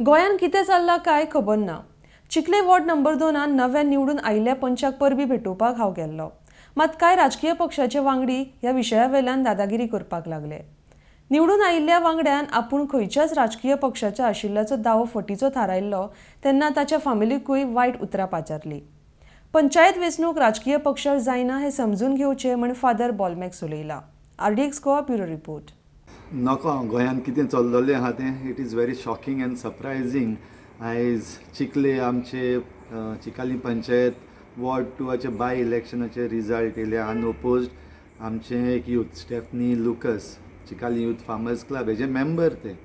गोंयांत कितें चल्लां काय खबर ना. चिखले वॉर्ड नंबर 2 नव्यान निवडून आयिल्ल्या पंचाक परबीं भेटोवपाक हांव गेल्लो. मात कांय राजकीय पक्षाचे वांगडी ह्या विशया वेल्यान दादागिरी करपाक लागले. निवडून आयिल्ल्या वांगड्यान आपूण खंयच्याच राजकीय पक्षाच्या आशिल्ल्याचो दावो फटीचो थारायल्लो तेन्ना ताच्या फामिलीकूय वायट उतरां पाचारलीं. पंचायत वेंचणूक राजकीय पक्षार जायना हें समजून घेवचें म्हण फादर बॉलमॅक्स उलयला. RDX Goa, bureau report. नको, गोंयांत कितें चल्लेलें आहा तें, it is very shocking and surprising. आयज चिखले आमचे चिकाली पंचायत वॉर्ड 2आचे बाय इलेक्शनाचे रिजल्ट येयले. अनओपोज्ड आमचें एक youth Stephanie Lucas, Chicalim youth farmers club हेजे मेंबर ते.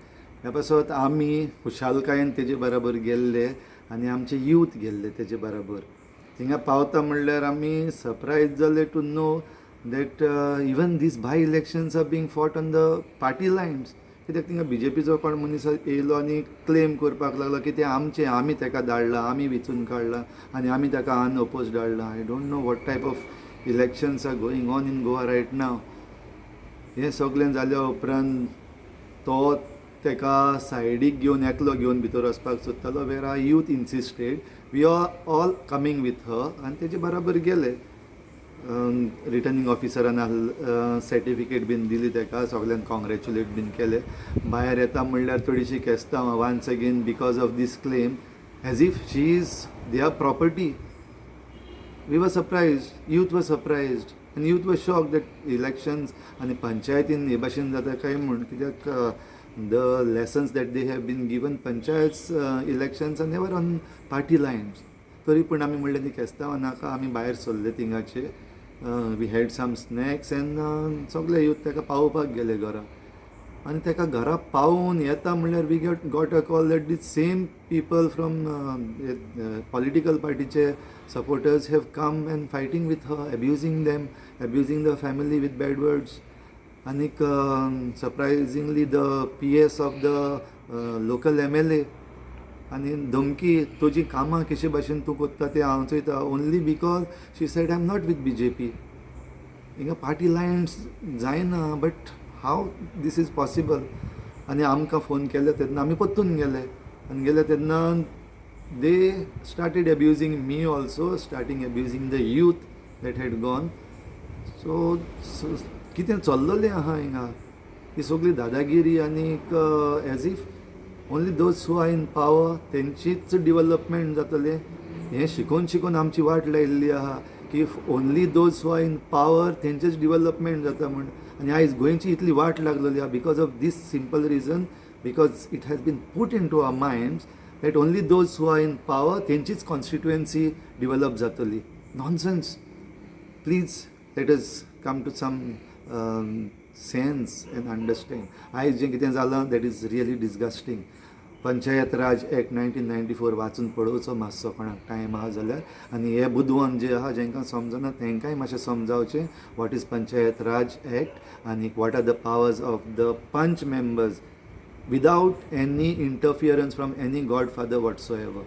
ह्या पासत आमी खुशालकायेन तेजे बराबर गेल्ले आनी आमचे यूथ गेल्ले तेजे बराबर. थिंगा पावता म्हणल्यार आमी सरप्रायज जाले to know that even these by elections are being fought on the party lines. कित्याक थिंगा बीजेपीचो कोण मनीस येयलो आनी क्लेम करपाक लागलो की तें आमचें, आमी ताका धाडलां, आमी वेंचून काडलां आनी आमी ताका अनओपोज धाडलां. I don't know what type of elections are going on in Goa right now. हें सगळें जाल्या उपरांत तो ताका सायडीक घेवन, एकलो घेवन भितर वचपाक सोदतालो, where our youth insisted we are all coming with her, आनी तेजे बराबर गेले. रिटर्निंग ऑफिसरान सर्टिफिकेट बीन दिली ताका, सगल्यांक कॉंग्रेच्युलेट बीन केलें. भायर येता म्हणल्यार थोडीशी केस्तांवां once again because of this claim, as if she is their property. We were surprised, youth was surprised आनी youth was shocked that elections आनी पंचायतीन हे भाशेन जाता काय म्हूण. कित्याक the lessons that they have been given, panchayat elections are never on party lines. तरी पूण आमी म्हणलें ती केस्तांवां नाका. आमी भायर सरले थिंगाचे. We had some snacks and सगळे यूथ ताका पावोवपाक गेले घरा. आनी ताका घरा पावोवन येता म्हणल्यार we got a call that the same people from political पार्टीचे supporters have come and fighting with her, abusing them, abusing the family with bad words. आनीक surprisingly the PS of the local MLA आनी धमकी, तुजी कामां कशे भाशेन तूं कोत्ता तें हांव चोयता, only because she said, "I am not with BJP." हिंगा पार्टी लायन्स जायना, but how this is possible? आनी आमकां फोन केले तेन्ना आमी परतून गेले आनी गेले तेन्ना they started abusing me also, starting abusing the youth that had gone. So कितें चल्ललें आहा हिंगा? ही सगळी दादागिरी आनीक as if only those who are in power तेंचीच डिवलपमेंट जातलें. हें शिकोवन शिकोवन आमची वाट लायिल्ली आहा की only those who are in power तेंचेच डिवलपमेंट जाता म्हूण. आनी आयज गोंयची इतली वाट लागलेली आहा because of this simple reason, because it has been put into our minds that only those who are in power तेंचीच कॉन्स्टिट्युएन्सी डिवलप जातली. Nonsense. Please let us come to some sense and understand. आयज जें कितें जालां, that is really disgusting. Panchayat Raj Act 1994 वाचून पळोवचो मातसो कोणाक time आहा जाल्यार. आनी हे बुदवंत जे आहा, जेंकां समजना, तेंकांय मातशें समजावचें what is Panchayat Raj Act आनी what are the powers of the panch members without any interference from any godfather whatsoever.